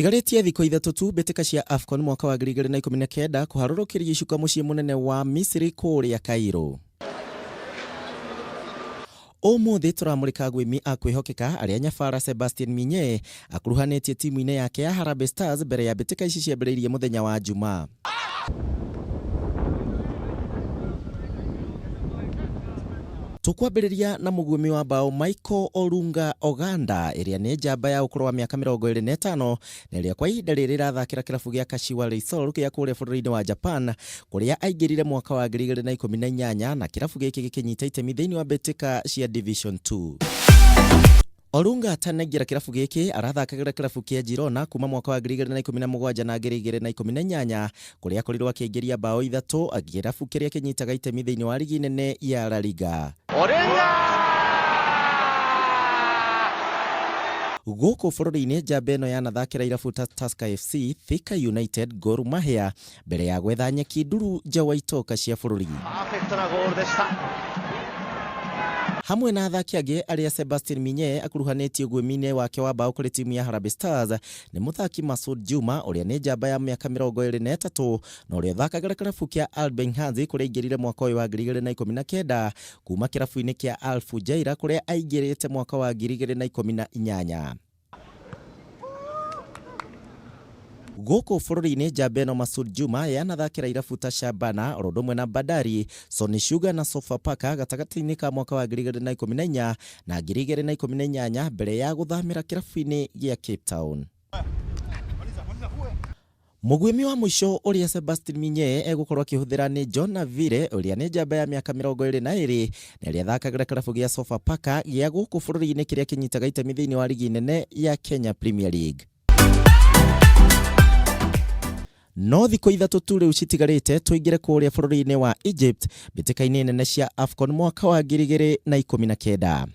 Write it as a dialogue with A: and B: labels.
A: Gũtigarĩtie thikũ ithatũ tu mbĩtĩka cia AFCON mwaka wa 2019 kũharũrũkĩria icuka mũciĩ mũnene wa Misiri kũrĩa Cairo. Ũmũthĩ tũramũrĩka agwĩmi a kwĩhokeka arĩa nyabara Sebastien Migne akuruhanĩtie timu-inĩ yake ya Harambee Stars mbere ya mbĩtĩka ici ciambĩrĩirie mũthenya wa Jumaa. Tũkwambĩrĩria na mũguĩmi wa mbaũ Michael Olunga Oganda ĩrĩa nĩ njamba ya ũkũrũ wa mĩaka 25 na ĩrĩa kwa ihinda rĩrĩ ĩrathakĩra kĩrabu gĩa Kashiwa Reysol gĩa kũrĩa bũrũri-inĩ wa Japan kũrĩa aingĩrire mwaka wa 2018 na kĩrabu gĩkĩ gĩkĩnyita itemi thĩinĩ wa mbĩtĩka cia Division 2. Olunga atanaingĩra kĩrabu gĩkĩ arathakagĩra kĩrabu kĩa Girona kuma mwaka wa 2017 na 2018 kũrĩa akorirwo akĩingĩria mbaũ ithatũ kĩrabu kĩrĩa kĩnyitaga itemi thĩinĩ wa rigi nene ya La Liga. Gũkũ bũrũri-inĩ njamba ĩno yanathakĩra irabu ta Tusker FC, Thika United, Gor Mahia mbere ya gwetha nyeki nduru nja wa itoka cia bũrũri.
B: パーフェクトなゴールでした。
A: Hamwe na athaki angĩ arĩa Sebastien Migne akuruhanĩtie ũguĩmi-inĩ wake wa mbaũ kũrĩ timu ya Harambee Stars nĩ mũthaki Masud Juma ũrĩa nĩ njamba ya mĩaka 23 na ũrĩa ũthakagĩra kĩrabu kĩa Al Benghazi kũrĩa aingĩrire mwaka ũyũ wa 2019 kuma kĩrabu-inĩ kĩa Al Fujairah kũrĩa aingĩrĩte mwaka wa 2018. Gũkũ bũrũri-inĩ njamba ĩno Masud Juma yanathakĩra irabu ta Shabana oro ũndũ ũmwe na Bandari, Sony Sugar na Sofapaka gatagatĩ-inĩ ka mwaka wa 2014 na 2018 mbere ya gũthamĩra kĩrabu-inĩ gĩa Cape Town. Mũguĩmi wa mũico ũrĩa Sebastien Migne egũkorwo akĩhũthĩra nĩ John Avile ũrĩa nĩ njamba ya mĩaka 22 na ĩrĩa athakagĩra kĩrabu gĩa Sofapaka gĩa gũkũ bũrũri-inĩ kĩrĩa kĩnyitaga itemi thĩinĩ wa rigi nene ya Kenya Premier League. No thikũ ithatũ tu rĩu citigarĩte tũingĩre kũrĩa bũrũri-inĩ wa Egypt mbĩtĩka-inĩ nene cia AFCON mwaka wa 2019.